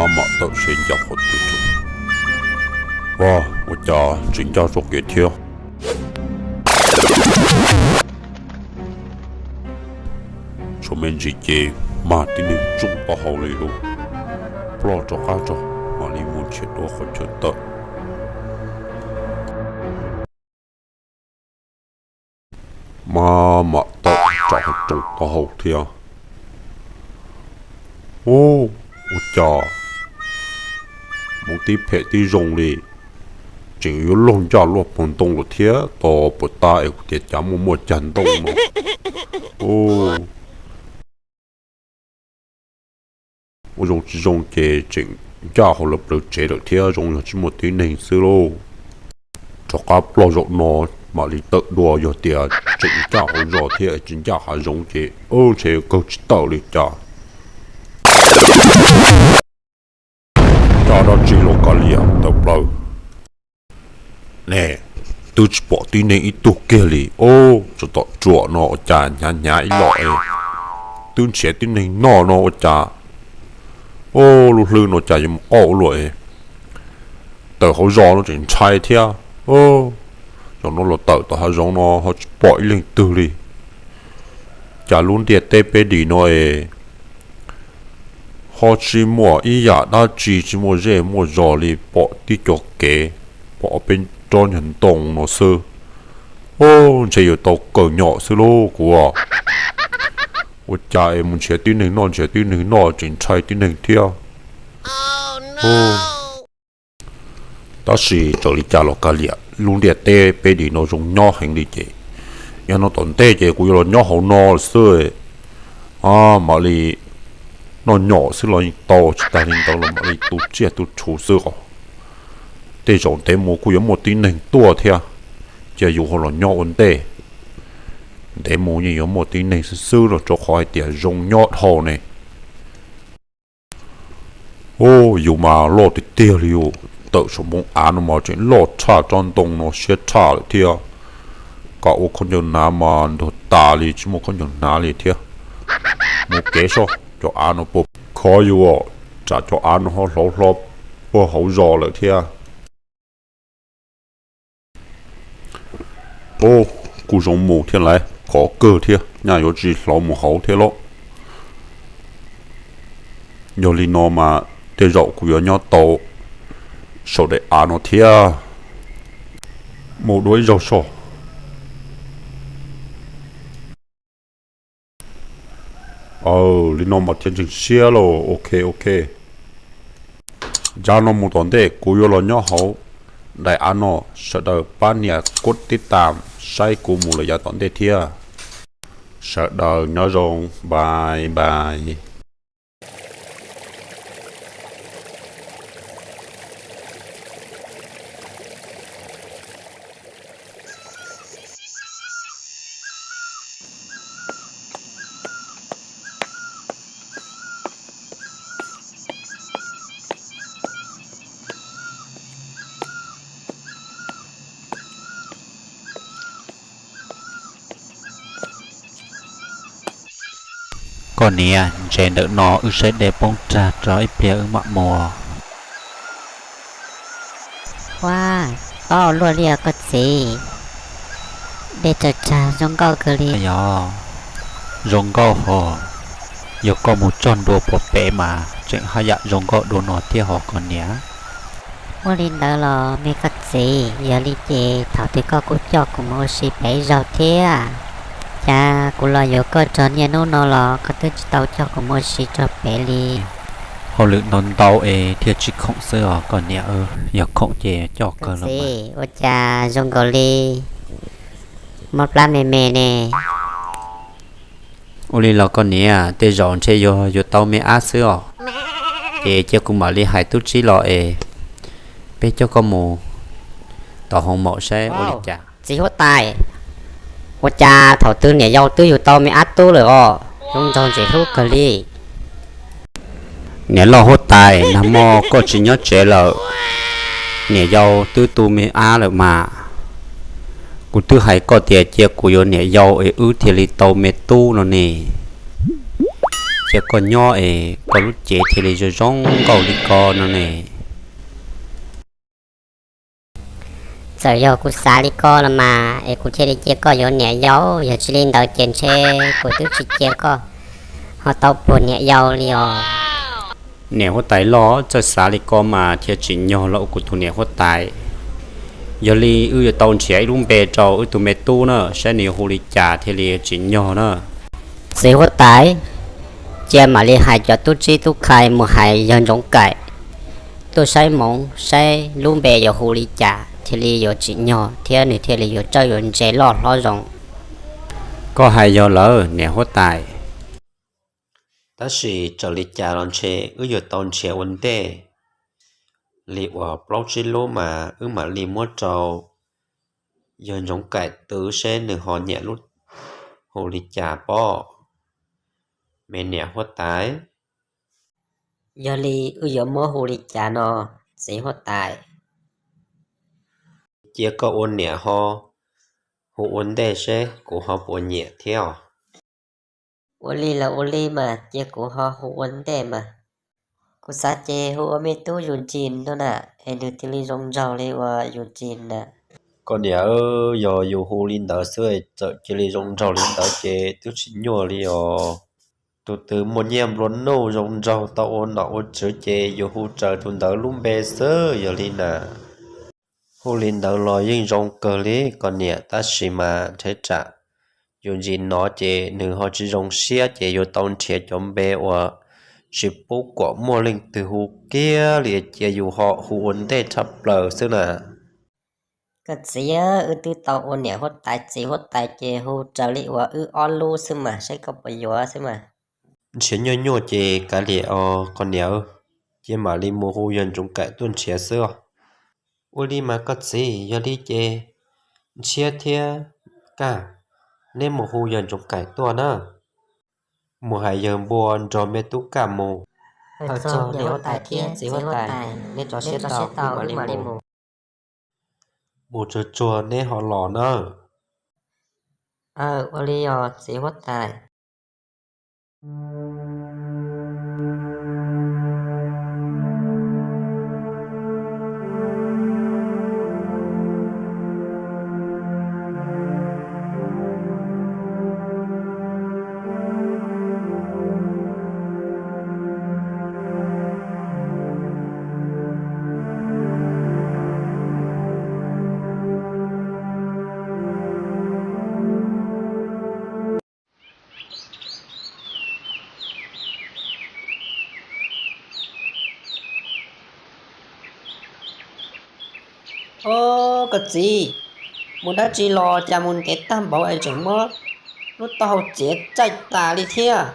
Mam tawm seb ncaj qhov twg. Ua, ua cas tseem ncaj txoj kev thiab. Tshuav me ntsis ces mag tib neeg tsooj taub hau li lauj. Ploj rov qab tso, mam li mus nrhiav dua qhov chaw tawm. Mas mam tawm tsam hav zoov taub hau thiab. Ub, ua cas hmoov tib phem tib zoo li, tseem yuav luag ncaj luaj pog ntoo lawm thiab. Tos puas tas es kuv tias cas muaj muaj cag ntoo no. Ua zoo tsis zoo ces tseem ncaj hauv lawv plawv tsev lawm thiab, zoo yog tsis muaj tib neeg xwb lauj. Rov qab ploj zaum no mam li tawm dua, yog tias tseem ncaj hauv zos thiab tsis ncaj hav zoov ces ntshe kawg tsis tawm li cas. Ncaj dab tsi los kav liam tawm plaws ne, twb tsis pom tib neeg ib tug kiag li. Ub, tsov tom ruam no ua cas hnyav hnyav ib los es twb nrhiav tib neeg noj no ua cas, ub, lub hlwb no cas yuav mus qoj ua luaj es. Tawm hauv zos no tseem ntshai thiab. Ub, zaum no los tawm tom hav zoov no ho tsis pom ib leej twg li. Cas lub ntiaj teb peb dim no es ho tsis muaj ib yam dab tsi, tsis muaj zej muaj zos li, pom tib co kev, pom ob peb tsob nyuag ntoo no xwb. Ub, ntshe yuav tau kawg nyom xwb lauj kuv. Ua cas es mus nrhiav tib neeg noj, nrhiav tib neeg noj tseem ntshai tib neeg thiab. Tab sis txawm li cas los kav liam, lub ntiaj teb peb dim no zoo nyob heev li ces, yog no tom ntej ces kuv yuav los nyob hauv no lawm xwb. Mam li noj nyom xwb los yeej tau, tsis tas li ntawd los mam li tu tsiaj tu txhu xwb os. Tej zaum ntev mus kuj yuav muaj tib neeg tuaj thiab, cia yus ho los nyob ua ntej. Ntev mus yeej yuav muaj tib neeg xwb xwb los rau qhov hais tias zoo nyob dhau ne. Ub, yus mas loj tiag tiag li yus, tawm saum npoo av no mas tseem loj tshaj tsob ntoo no siab tshaj lawm thiab. Kom ua khaub ncaws hnav mas ntuag tas li, tsis muaj khaub ncaws hnav li thiab. Mus kev soj, cov av no puas khov yus, tsam cov av no ho hlauv hlo puag hauv zos lawm thiab. Ub, kuj zoo mus thiab lauj, khov kawg thiab, nyaj yuav tsis hlauv mus hauv thiab lauj. Yog li no mas tej zaum kuv yuav nyob tau saum daim av no thiab. Mus dua ib zaug soj. Aw, li no mas thiaj ntseeg siab lauj. Ok, ok. Yav no mus tom ntej kuv yuav los nyob hauv daim av no, sawv daws pab nias kub tib tas saib kuv mus lawm yav tom ntej thiab. Sawv daws nyob zoo, bye bye. Koj niam, ntses ntawm no wb saib dej poob rag tso ib pliag wb mam mus. Huab, paub luaj li os koj txiv. Dej tsawg tsag zoo nkauj kawg li. Yog, zoo nkauj hos. Yog koj mus txog ntua puag pem mas tseem haj yam zoo nkauj dua no thiab hos koj niam. Ua li ntawd los me koj txiv, yog li ces thaum twg koj kuj coj kuv mus ua si pem ib zaug thiab. Cas kuv los yuav koj txog niaj hnub no los koj twb tsis tau coj kuv mus ua si txog pem li. Hauj lwm ntau ntau es thiaj tsis khoom xwb os koj niam. Yog khoom ces coj kawg los. Ua cas zoo nkaus li mob plab me me ne. Ua li los koj niam, tej zaum ntshe yog yuav tau me ab xwb os. Ces cia kuv mam li hais tub txib los es peb coj koj mus tom hoo maum saib ua li cas. Txiv huab tais, ua cas thaum twg niam yau twb yug tau me ab tub lawm os, zoo nraug ntxim hlub kawg li. Niam loj huab tais, nag hmo koj tsis nyob tsev lawm, niam yau twb tu me ab lawm mas. Kuv twb hais koj tias cia kuv yuav niam yau es wb thiaj li tau me tub no ne. cia koj nyob es koj lub cev thiaj li zoo zoo nkauj li ko no ne. Txawm yog kuv xav li ko los mas es kuv thiaj li cia koj yuav niam yau, yog tsis li ntawd ces ntshe kuv twb tsis cia koj ho tau puag niam yau li os. Niam huab tais loj, txawj xav li ko mas thiaj tsim nyog los ua kuv tus niam huab tais. Yog li wb yuav tau nrhiav ib lub npe rau wb tus me tub na, saib nws yuav hu li cas thiaj li tsim nyog na. Txiv huab tais, cia mam li hais cov tub txib tub khai mus hais yawg Ntxoov Kaim tuaj saib hmoov saib lub npe yuav hu li cas thiaj li yuav tsim nyog thiab nws thiaj li yuav txawj yuav ntse loj hlob zoo. Koj hais yog lawm niam huab tais. Tab sis txawm li cas los ntshe wb yuav tau nrhiav ua ntej li uas plaub tsib lub mas wb mam li muab rau yawg Ntxoov Kaim twv seb nws ho nyiam lub hu li cas pob, me niam huab tais. Yog li wb yuav muab hu li cas no, txiv huab tais? Cia koj ua niam ho hu ua ntej seb kuv ho puas nyiam thiab os. Ua li los ua li mas, cia kuv ho hu ua ntej mas. Kuv xav ces hu ua me tub Yus Ntsis no na, es nws thiaj li zoo nraug li uas Yus Ntsis na. Koj niam, yog yus hu li ntawd xwb txawm cia li zoo nraug li ntawd ces twb tsis nyuaj li os. Tus twg muaj nyiaj nplua nuj zoo nraug tau ua nom ua tswv ces yus hu raws tus ntawd lub npe xwb yog li na. Hu li ntawd los yeej zoo kawg li koj niam, tab sis mas nrhiav tsam Yus Ntsis no ces nws ho tsis zoo siab ces yuav tau nrhiav cov npe uas tsis pub kom muaj leej twg hu kiag li, cia yus ho hu ua ntej tshaj plaws xwb na. Koj txiv, wb twb tau ua niam huab tais txiv huab tais ces hu raws li uas wb ob lub xwb mas, saib koj puas yuav xwb mas. Nrhiav nyuaj nyuaj ces kav liam os koj niam, cia mam li mus hu yawg Ntxoov Kaim tuaj nrhiav xwb os. Ua li mas koj txiv, yog li ces Ntshiab thiab Kaj, neb mus hu yawg Ntxoov Kaim tuaj na. Mus hais yawg Npua nrog me tub Kaj mus. Txiv huab tais, neb tso siab tau, wb mam li mus. Mus tsuag tsuag neb ho los na. Ua li os txiv huab tais. Ob, koj txiv, mus dab tsi los cas mus ntev tag npaum es tseem muab lub taub hau txiav tsaij tas li thiab?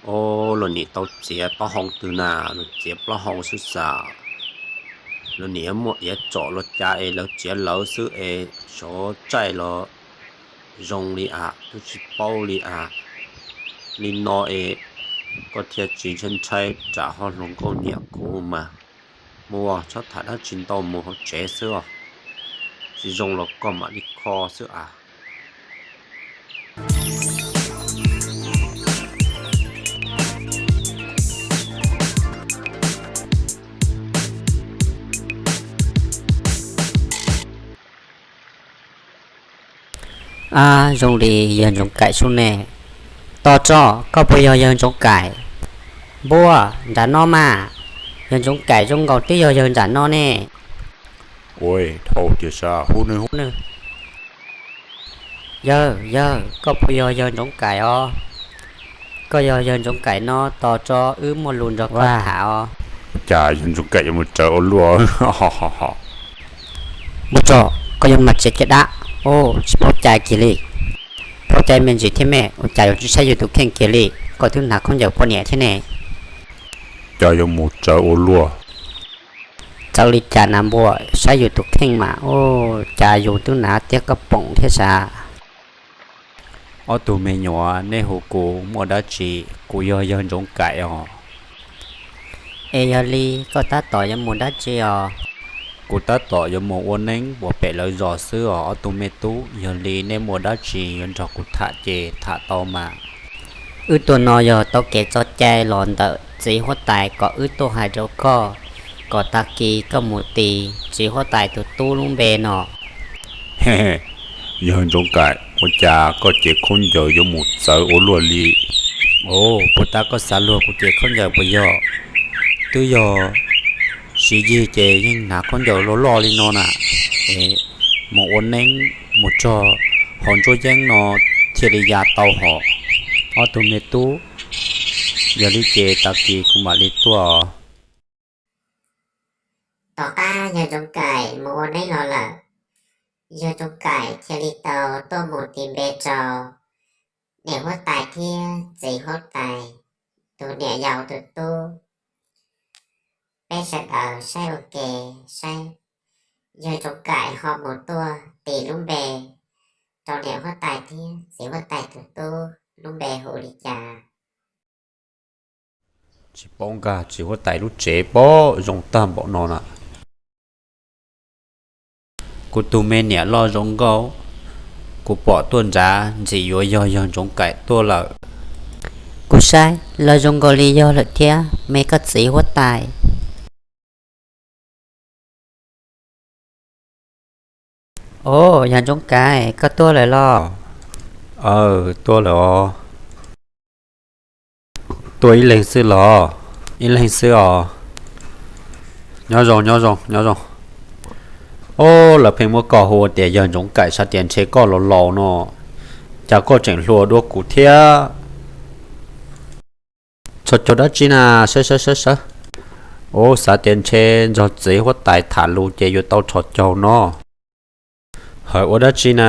Ob, luag nim tau txiav taub hau twg na, luag txiav plaub hau xwb xav. Luag nim muaj iav tsom los cas es lawv txiav lawv xwb es xyov tsaij los zoo li as, twb tsis paub li as. Li no es koj thiaj tsis ntshai ntshai tsam ho hluas nkauj nyiam kuv mas. Mus, txhob tham dab tsi ntau, mus hauv tsev xwb os. Tsis zoo los koj mam li kho xwb as. Ab, zoo li yawg Ntxoov Kaim sub ne. Tos tso, koj puas yog yawg Ntxoov Kaim? Npua, nram no mas, yawg Ntxoov Kaim zoo nkaus twb yog yawg nram no ne. Ua dhau tias sab, hu nws, hu nws. Yawg, yawg, koj puas yog yawg Ntxoov Kaim os? Koj yog yawg Ntxoov Kaim no tos tso, wb muaj lus nrog koj tham os. Cas yawg Ntxoov Kaim yuav mus rawv ua luaj? Npua tso, koj yuav mag tsev caj dab, tsis paub cai kiag li. Paub cai me ntsis thiab me, ua cas yuav tsis saib yus tus kheej kiag li? Koj twb hnav khaub ncaws poj niam thiab ne. Cas yuav mus rawv ua luaj? Txawv li cas na npua, saib yus tus kheej mas, ua cas yus twb hnav tiab koj poom thiab sas. Ob tug me nyuam, neb hu kuv muaj dab tsi? Kuv yog yawg Ntxoov Kaim os. Es yog li koj tab tom yuav mus dab tsi os? Kuv tab tom yuav mus ua neeb ua pem lawv zos xwb os ob tug me tub, yog li neb muaj dab tsi yuav nrog kuv tham ces tham tau mas. Wb tuaj no yog tau kev tso cai los ntawm txiv huab tais kom wb tuaj hais rau koj, kom tag kis koj mus tis txiv huab tais tus tub lub npe no. Yawg Ntsoov Kaim, ua cas koj cev khaub ncaws yuav mus txawv ua luaj li? Puag ta koj xav luag kuv cev khaub ncaws puas yog? Twb yog siv yig ces yeej hnav khaub ncaws loj loj li no na, es mus ua neeb mus txog hauv nruab yeeb no thiaj li ya tau hom. Ob tug me tub, yog li ces tag kis kuv mam li tuaj. Tom qab yawg Ntsoov Kaim mus ua neeb los lawm, yawg Ntsoov Kaim thiaj li tau tuaj mus tis npe rau niam huab tais thiab txiv huab tais tus niam yau tus tub. Peb sawv daws saib ua ke, saib yawg Ntsoov Kaim ho mus tuaj tis lub npe rau niam huab tais thiab txiv huab tais tus tub lub npe hu li cas. Tsis paub nkag txiv huab tais lub tsev pob zoo tag npaum no na. Kuv tus me niam loj zoo nkauj, kuv pom tuaj nrad ntxim yuav yog yawg Ntsoov Kaim tuaj lawm. Kuv saib los zoo nkaus li yog lawm thiab me koj txiv huab tais. Os, yawg Ntsoov Kaim, koj tuaj lawm los? Aw, tuaj lawm os. Tuaj ib leeg xwb los? Ib leeg xwb os. Nyob zoo, nyob zoo, nyob zoo. Os, lawv pheej muab koj hu ua tias yawg Ntsoov Kaim, xav tias ntshe koj laus laus no, cas koj tseem hluas dua kuv thiab. Txhos caug dab tsi na? Sawv sawv sawv sawv. Os, xav tias ntshe nrog txiv huab tais tham lus ces yuav tau txhos caug no. Hawm ua dab tsi na?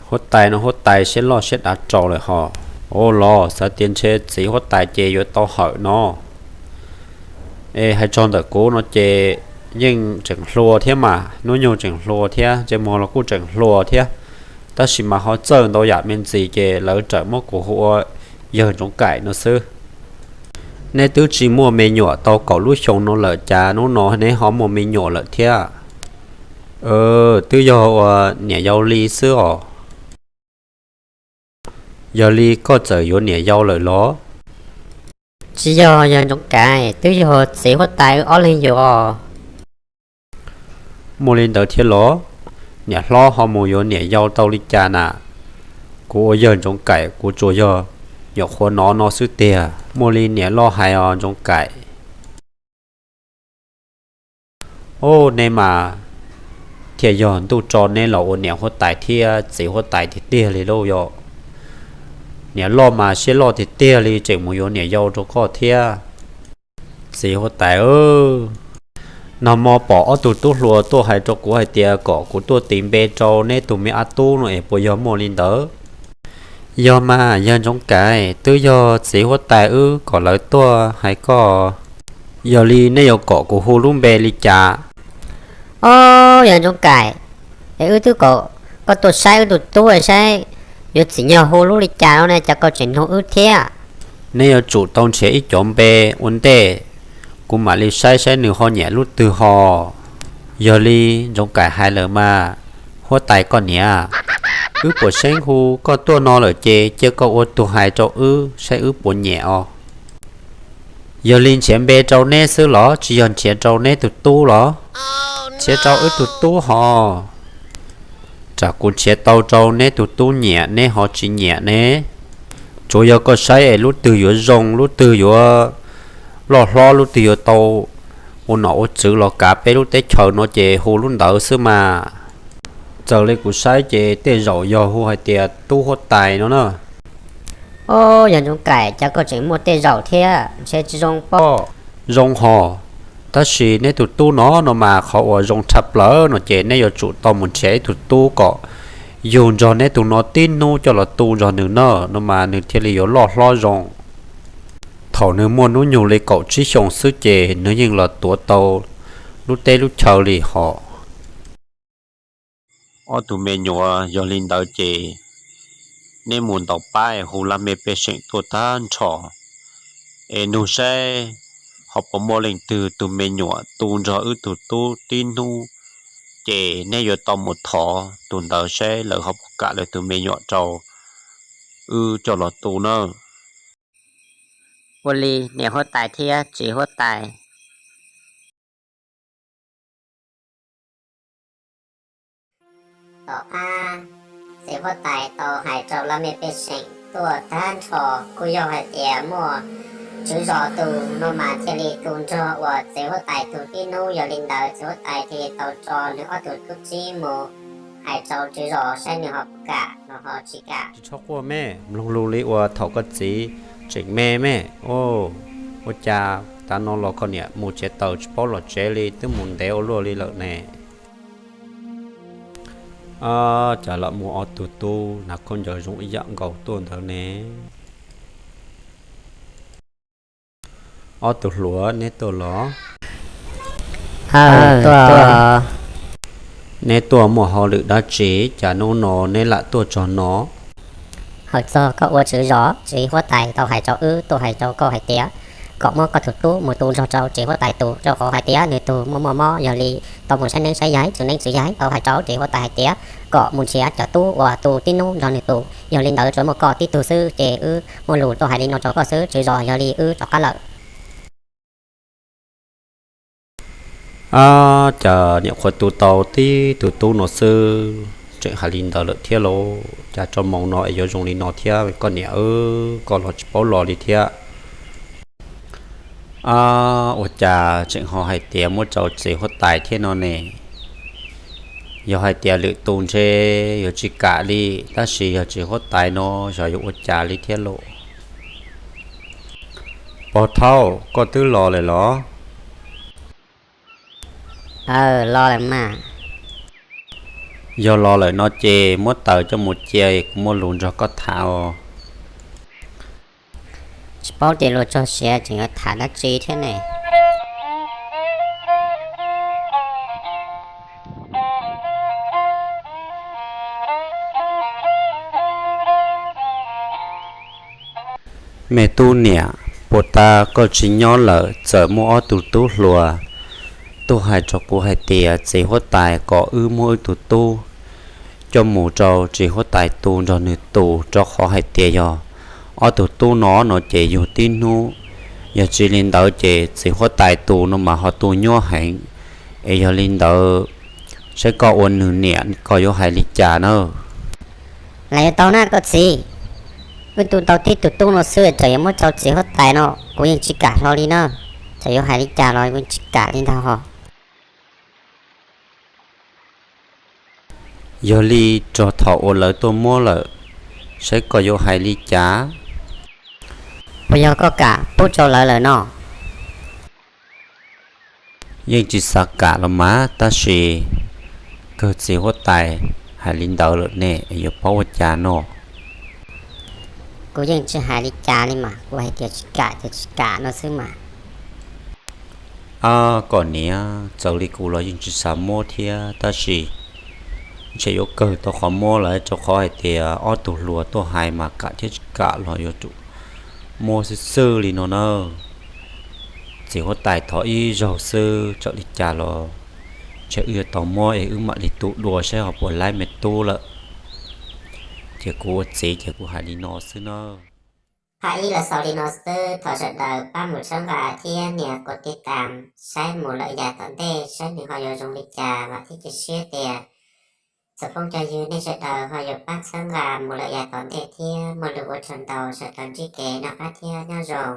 Huab tais no huab tais siab loj siab dav tsaus lawm hos. Os los, xav tias ntshe txiv huab tais ces yuav tau hawm no. Es hais txog ntawm kuv no ces yeej tseem hluas thiab mas, hnub nyoog tseem hluas thiab, ntsej muag los kuj tseem hluas thiab, tab sis mas ho txawj ntau yam me ntsis ces lawv txawm muab kuv hu ua yawg Ntsoov Kaim no xwb. Neb twb tsis muaj me nyuam tau kaum lub xyoo no lawm, cas hnub no neb ho muaj me nyuam lawm thiab? Twb yog ua niam yau li xwb os. Yog li koj txawm yuav niam yau lawm los? Tsis yog yawg Ntsoov Kaim, twb yog txiv huab tais wb ob leeg yuav. Muaj li ntawd thiab los? Niam hlob ho mus yuav niam yau tau li cas na? Kuv ua yawg Ntsoov Kaim kuv tsuas yog nyuam qhuav hnov no xwb tiag, muaj li niam loj hais os Ntsoov Kaim. Os, neb mas thiaj yog ntuj tso neb los ua niam huab tais thiab txiv huab tais tiag tiag li lauj yom. Niam loj mas siab loj tiag tiag li tseem mus yuav niam yau rau koj thiab. Txiv huab tais, nag hmo pom ob tug tub hluas tuaj hais rau kuv hais tias kom kuv tuaj tis npe rau neb tus me ab tub no es puas yog muaj li ntawd? Yog mas yawg Ntsoov Kaim, twb yog txiv huab tais wb kom lawv tuaj hais koj. Yog li nej yuav kom kuv hu lub npe li cas? Os, yawg Ntsoov Kaim, es wb twb kom koj tuaj saib wb tus tub saib yuav tsim nyog hu lub li cas no ne, cas koj tseem nug wb thiab? Neb yuav tsum tau nrhiav ib cov npe ua ntej, kuv mam li saib saib nws ho nyiam lub twg ho. Yog li Ntsoov Kaim hais lawm mas, huab tais koj niam, wb puas seeb hu koj tuaj no lawm ces cia koj ua tus hais rau wb saib wb puas nyiam os. Yog li nrhiav npe rau neb xwb los tsis yog nrhiav rau neb tus tub los? Nrhiav rau wb tus tub ho. Tsam kuv nrhiav tau rau neb tus tub nyiam neb ho tsis nyiam ne. Tsuav yog koj saib es lub twg yuav zoo, lub twg yuav loj hlob, lub twg yuav tau ua nom ua tswv los kav peb lub teb chaws no ces hu lub ntawd xwb mas. Txawm li kuv saib ces tej zaum yog hu hais tias tub huab tais no na. Os, yawg Ntsoov Kaim, cas koj tseem muaj tej zaum thiab, ntshe tsis zoo pob. Zoo hos, tab sis neb tus tub no no mas qhov uas zoo tshaj plaws no ces neb yuav tsum tau mus nrhiav ib tug tub kom yug nrog neb tus no tib hnub coj los tu nrog nws na, no mas nws thiaj li yuav loj hlob zoo. Thaum nws muaj hnub nyoog li kaum tsib xyoos xwb ces nws yeej los tuav tau lub teb lub chaw li hos. Ob tug me nyuam, yog li ntawd ces neb mus ntaus pab es hu laj mej pej xeem tuaj tag nrho es nug saib ho puas muaj leej twg tus me nyuam tu nrog wb tug tub tib hnub, ces neb yuav tau mus thov tus ntawd saib lawv ho puas kam lawv tus me nyuam rau wb coj los tu nawb. ua li niam huab tais thiab txiv huab tais. Tom qab txiv huab tais tau hais rau laj mej pej xeem tuaj tag nrho, kuj yog hais tias muaj tswv zos tus no mas thiaj li tu nrog uas txiv huab tais tus tib hnub. Yog li ntawd txiv huab tais thiaj li tau tso nws ob tug tub txib mus hais rau tswv zos saib nws ho puas kam los ho tsis kam. Tsis txhob quaj me, mloog lus li uas thaum koj txiv tseem me me. Ua cas tav no los koj niam mus tsev taws tsis paub los tsev li, twb mus ntev ua luaj li lawm ne. Cas lam muaj ob tug tub hnav khaub ncaws zoo ib yam nkaus tuaj ntawd ne? Ob tug hluas, neb tuaj los? Neb tuaj muaj hauj lwm dab tsi, cas hnub no neb lam tuaj txog no? Hawm txog koj ua tswv zos, txiv huab tais tau hais rau wb tuaj hais rau koj hais tias kom muab koj tus tub mus tu nrog rau txiv huab tais tus, rau qhov hais tias nws tus muaj muaj mob, yog li tau mus saib neeb saib yaig, tswv neeb tswv yaig, tau hais rau txiv huab tais hais tias kom mus nrhiav cov tub uas tu tib hnub nrog nws tus. Yog li ntawd tsuas muaj koj tib tug xwb, ces wb muaj lus tuaj hais li no rau koj xwb, tswv zos, yog li wb rov qab lawm. Cas niam qhuav tu tau tib tug tub no xwb tseem hais li ntawd lawm thiab lauj? Cas tso moo no es yuav zoo li no thiab koj niam? Koj los tsis paub los li thiab. Ua cas tseem ho hais tias muab rau txiv huab tais thiab no ne? Yog hais tias lwm tus ntshe yuav tsis kam li, tab sis yog txiv huab tais no xyov yuav ua cas li thiab lauj. Pog Thaub, koj twb los lawm los? Los lawm mas. Yog los lawm no ces muab taws coj mus cia, kuv muaj lus nrog koj tham os. Tsis paub tias luag txog siav tseem yuav tham dab tsi thiab ne. Me tub niam, puag ta koj tsis nyob lawm txawm muaj ob tug tub hluas tuaj hais rau kuv hais tias txiv huab tais kom wb muab wb tus tub coj mus rau txiv huab tais tu nrog nws tus, rau qhov hais tias yog ob tug tub no no ces yug tib hnub, yog tsis li ntawd ces txiv huab tais tus no mas ho tu nyuaj heev. Es yog li ntawd, saib koj ua nws niam koj yuav hais li cas na? Lam yuav tau na koj txiv. Wb tu tau tib tug tub no xwb tseem yuav muab rau txiv huab tais no, kuv yeej tsis kam hlo li na. Txawm yuav hais li cas los kuv yeej tsis kam li ntag hos. Yog li, rau thaum uas lawv tuaj muab lawm, saib koj yuav hais li cas? Puas yog koj kam pub rau lawv lawm no? Yeej tsis xav kam los mas, tab sis kawg txiv huab tais hais li ntawd lawm ne, yuav paub ua cas no? Kuv yeej tsis hais li cas li mas, kuv hais tias tsis kam ces tsis kam no xwb mas. Koj niam, txawm li kuv los yeej tsis xav muab thiab, tab sis ntshe yuav kawg tau qhov muab lawm, rau qhov hais tias ob tug hluas tuaj hais mas kam thiab tsis kam los yuav tsum muab xwb xwb li no na. Txiv huab tais thov ib zaug xwb, txawm li cas los ntshe wb yuav tau muab es wb mam li tu dua saib ho puas laib me tub lawm. Ces kuv ua txiv ces kuv hais li no xwb na. Phaj ib los xaus li no xwb, thov sawv daws pab mus txhawb nqa thiab nias kov tiv tam saib mus lawm yav tom ntej saib nws ho yuav zoo li cas, vam thiab cia siab tias tsoom phooj cov ywg nej sawv daws ho yuav pab txhawb nqa mus lawm yav tom ntej thiab. Muaj lus ua tsaug ntau, sawv daws ntsib kev noj qab thiab nyob zoo.